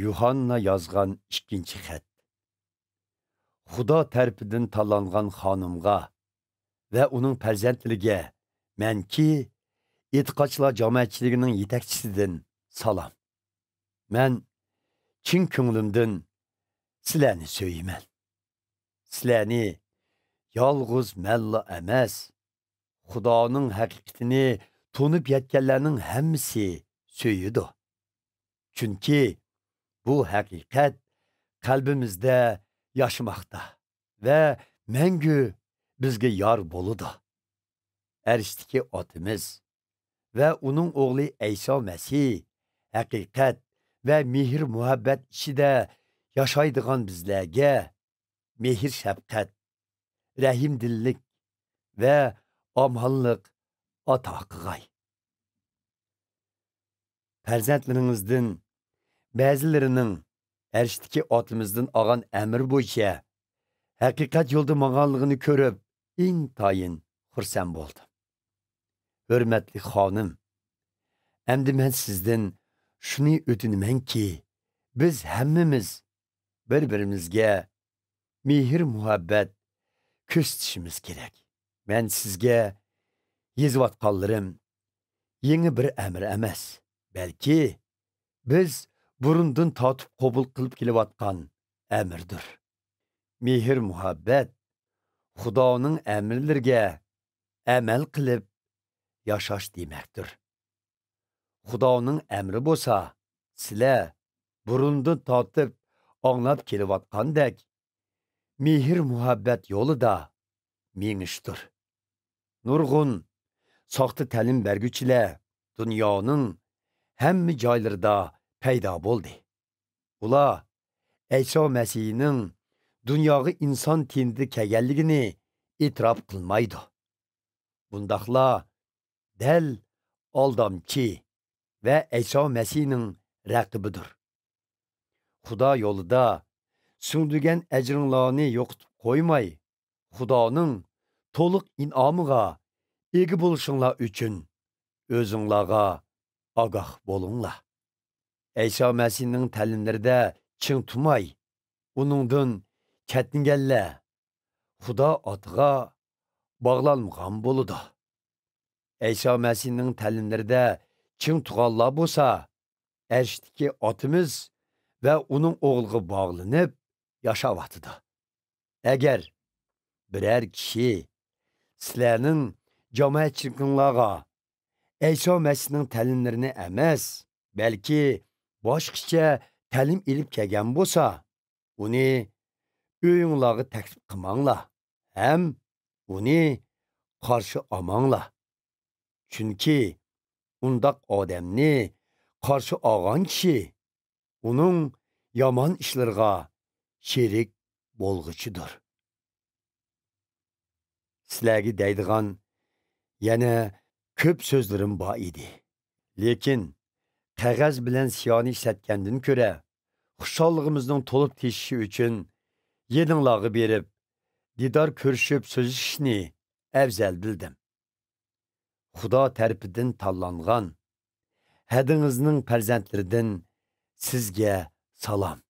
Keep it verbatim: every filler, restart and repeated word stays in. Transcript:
يۇھاننا يازغان ئىككىنچى خەت. خۇدا تەرىپىدىن تاللانغان خانىمغا ۋە ئۇنىڭ پەرزەنتلىرىگە مەنكى، ئېتىقادچىلار جامائەتچىلىكىنىڭ يېتەكچىسىدىن سالام. مەن چىن كۆڭلۈمدىن سىلەرنى سۆيىمەن. سىلەرنى يالغۇز مەنلا ئەمەس، خۇدانىڭ ھەقىقىتىنى تونۇپ يەتكەنلەرنىڭ ھەممىسى سۆيىدۇ. چۈنكى بۇ ھەقىقەت قەلبىمىزدە ياشىماقتا ۋە مەڭگۈ بىزگە يار بولىدۇ. ئەرشتىكى ئاتىمىز ۋە ئۇنىڭ ئوغلى ئەيسا مەسىھ ھەقىقەت ۋە مېھىر-مۇھەببەت ئىچىدە ياشايدىغان بىزلەرگە مېھىر-شەپقەت، رەھىمدىللىك ۋە ئامانلىق ئاتا قىلغاي. پەرزەنتلىرىڭىزدىن بەزىلىرىنىڭ ئەرشتىكى ئاتىمىزدىن ئالغان ئەمىر بويىچە ھەقىقەت يولدا ماڭغانلىقىنى كۆرۈپ، ئىنتايىن خۇرسەن بولدۇم. ھۆرمەتلىك خانىم، ئەمدى مەن سىزدىن شۇنى ئۆتۈنىمەنكى، بىز ھەممىمىز بىر-بىرىمىزگە مېھىر-مۇھەببەت كۆرسىتىشىمىز كېرەك. مەن سىزگە يېزىۋاتقانلىرىم يېڭى بىر ئەمىر ئەمەس، بەلكى بىز بۇرۇندىن تارتىپ قوبۇل قىلىپ كېلىۋاتقان ئەمىردۇر. مېھىر-مۇھەببەت خۇدانىڭ ئەمىرلىرىگە ئەمەل قىلىپ ياشاش دېمەكتۇر. خۇدانىڭ ئەمرى بولسا، سىلەر بۇرۇندىن تارتىپ ئاڭلاپ كېلىۋاتقاندەك، مېھىر-مۇھەببەت يولىدا مېڭىشتۇر. نۇرغۇن ساختا تەلىم بەرگۈچىلەر دۇنيانىڭ ھەممە جايلىرىدا پەيدا بولدى. ئۇلار ئەيسا مەسىھنىڭ دۇنياغا ئىنسان تېنىدە كەلگەنلىكىنى ئېتىراپ قىلمايدۇ. بۇنداقلار دەل ئالدامچى ۋە ئەيسا مەسىھنىڭ رەقىبىدۇر. خۇدا يولىدا سىڭدۈرگەن ئەجرىڭلارنى يوقىتىپ قويماي، خۇدانىڭ تولۇق ئىنئامىغا ئىگە بولۇشۇڭلار ئۈچۈن ئۆزۈڭلارغا ئاگاھ بولۇڭلار. ئەيسا مەسىھنىڭ تەلىملىرىدە چىڭ تۇرماي، ئۇنىڭدىن چەتنىگەنلەر خۇدا ئاتىغا باغلانمىغان بولىدۇ. ئەيسا مەسىھنىڭ تەلىملىرىدە چىڭ تۇرغانلار بولسا، ئەرشتىكى ئاتىمىز ۋە ئۇنىڭ ئوغلىغا باغلىنىپ ياشاۋاتىدۇ. ئەگەر بىرەر كىشى سىلەرنىڭ جامائەتچىلىكىڭلارغا ئەيسا مەسىھنىڭ تەلىملىرىنى ئەمەس، بەلكى باشقىچە تەلىم ئېلىپ كەلگەن بولسا، ئۇنى ئۆيۈڭلارغا تەكلىپ قىلماڭلار ھەم ئۇنى قارشى ئالماڭلار. چۈنكى ئۇنداق ئادەمنى قارشى ئالغان كىشى ئۇنىڭ يامان ئىشلىرىغا شېرىك بولغۇچىدۇر. سىلەرگە دەيدىغان يەنە كۆپ سۆزلىرىم بار ئىدى. لېكىن قەغەز بىلەن سىيانى ئىشلەتكەندىن كۆرە، خۇشاللىقىمىزنىڭ تولۇپ تېشىشى ئۈچۈن يېنىڭلارغا بېرىپ، دىدار كۆرۈشۈپ سۆزلىشىشنى ئەۋزەل بىلدىم. خۇدا تەرىپىدىن تاللانغان ھەدىڭىزنىڭ پەرزەنتلىرىدىن سىزگە سالام.